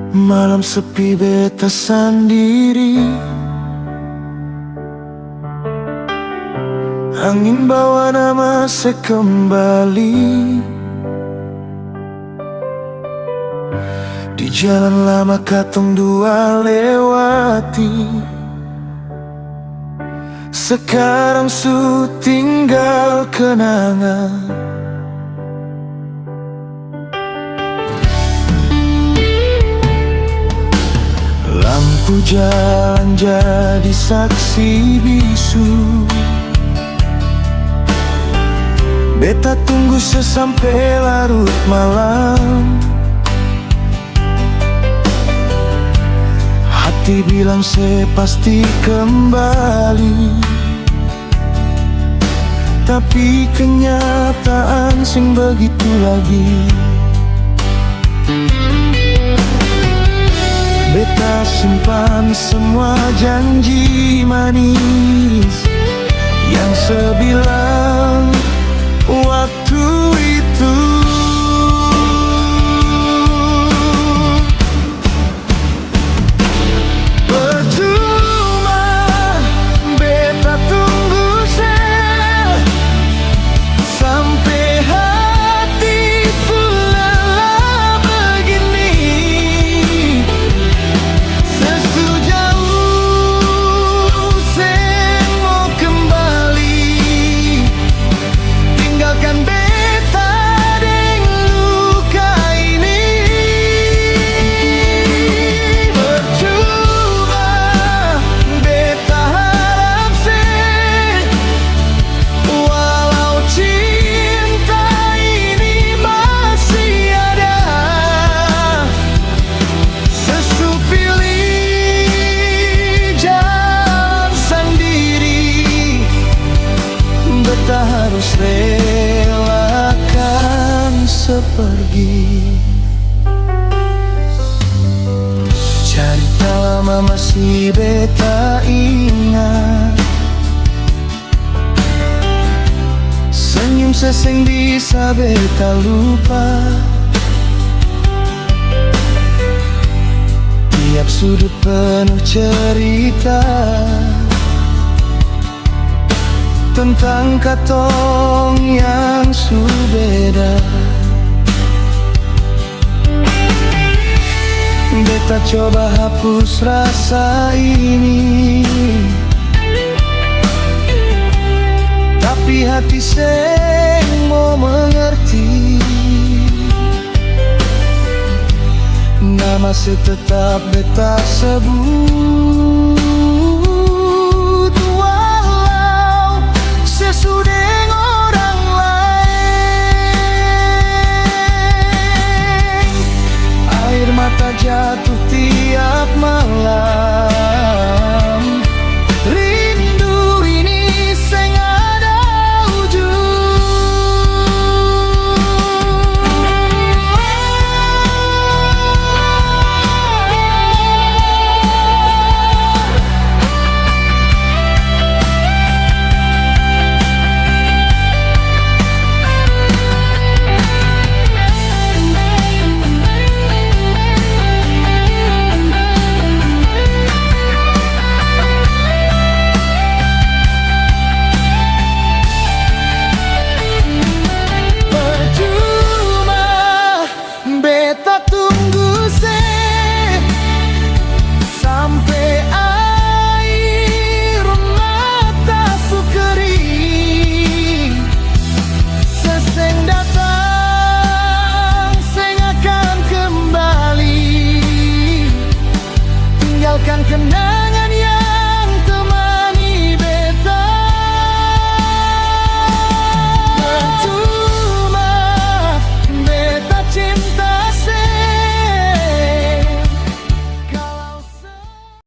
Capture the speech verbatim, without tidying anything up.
Malam sepi beta sandiri, angin bawa nama se kembali. Di jalan lama katong dua lewati, sekarang su tinggal kenangan. Lampu jalan jadi saksi bisu. Beta tunggu se sampe larut malam. Hati bilang se pasti kembali, tapi kenyataan seng begitu lagi. Beta simpan semua janji manis yang se bilang waktu itu. Percuma beta tunggu se sampe hati su lelah begini. Se su jauh seng mo kembali. Tinggalkan beta deng luka ini. Percuma beta harap se, walau cinta ini masih ada, se su pilih jalan sandiri. Beta harus relakan se pergi. Carita lama masih beta ingat. Senyum se seng bisa beta lupa. Tiap sudut penuh cerita tentang katong yang su beda. Beta coba hapus rasa ini, tapi hati seng mo mengerti. Nama se tetap beta sebut, walau se su deng orang laeng. Air mata jatuh tiap malam, rindu ini seng ada ujung. Percuma beta